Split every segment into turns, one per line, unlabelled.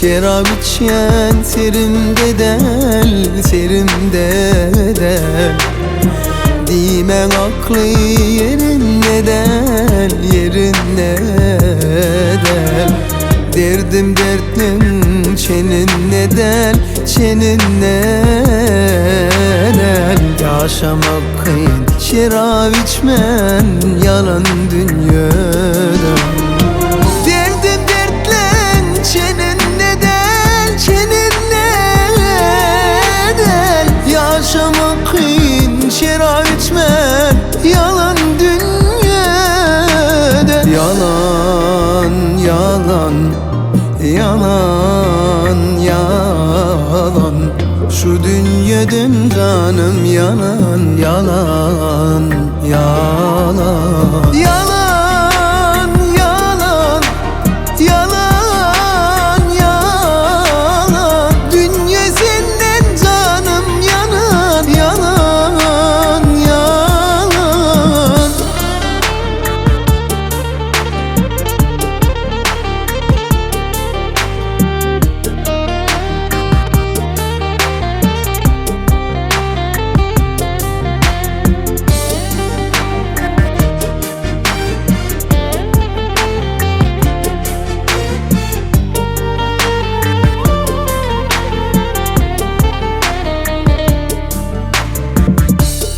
Şerap içýän serimde däl, serimde däl. Diýmäň akly ýerinde däl, ýerinde däl. Derdim dertliň çeninde däl, çeninde däl. Ýaşamak kyn, şerap içmän ýalan dünýede. Derdim dertleň çeninde däl, çeninde däl. Ýaşamak kyn, şerap içmän ýalan dünýede. Ýalan, ýalan, ýalan, ýalan. Şu dünýeden janym ýanan, ýalan, ýalan. Ýalan, ýalan, ýalan, ýalan. Dünýe senden janym ýanan, ýalan, ýalan.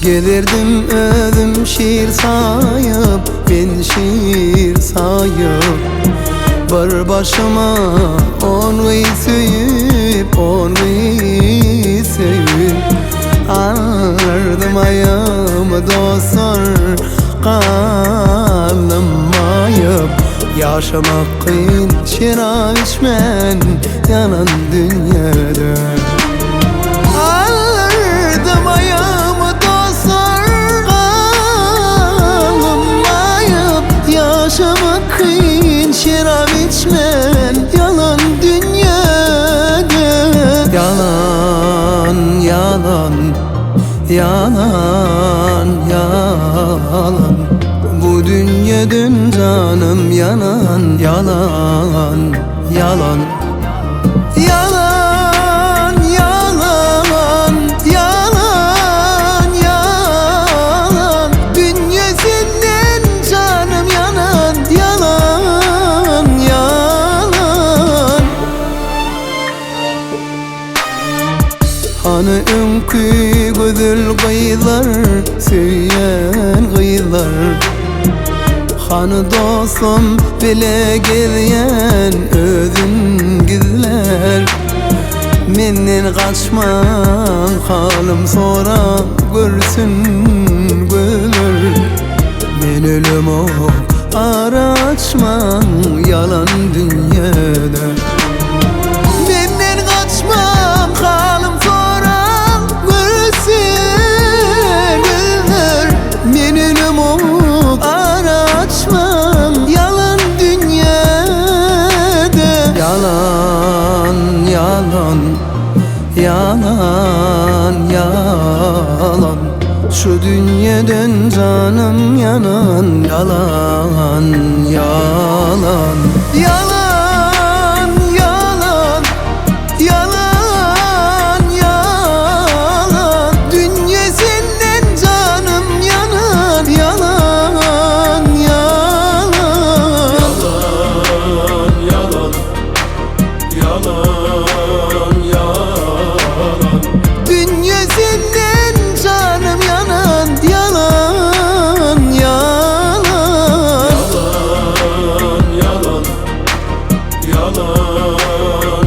Gezerdim özüm şir saýyp, men şir saýyp. Bir başyma ony söýüp, ony söýüp. Allardym aýamy dostlar, galdym maýyp. Ýaşamak kyn, şerap içmän ýalan dünýede. Allardym aýamy dostlar, galdym maýyp. Ýaşamak kyn, şerap içmän ýalan dünýede. Ýalan, ýalan, ýalan, ýalan. Bu dünýeden janym ýanan, ýalan, ýalan. Ýalan, ýalan, ýalan, ýalan. Dünýe senden janym ýanan, ýalan, ýalan. Hany öňki gözel gyzlar, söýen gyzlar? Hany dostum bile gezýän özün gizlär? Menden gaçmaň halym sorap görsün gözler. Men ölemok ara açmaň ýalan dünýede. Menden gaçmaň halym sorap görsün gözler. Men ölemok ara açmaň ýalan dünýede. Ýalan, ýalan, ýalan, ýalan. Şu dünýeden janym ýanan, ýalan, ýalan. Ýalan, ýalan, ýalan, ýalan. Dünýe senden janym ýanan, ýalan, ýalan.
Ýalan, ýalan, ýalan, ýalan.
Dünýe senden janym ýanan, ýalan, ýalan.
Ýalan, ýalan, ýalan, ýalan.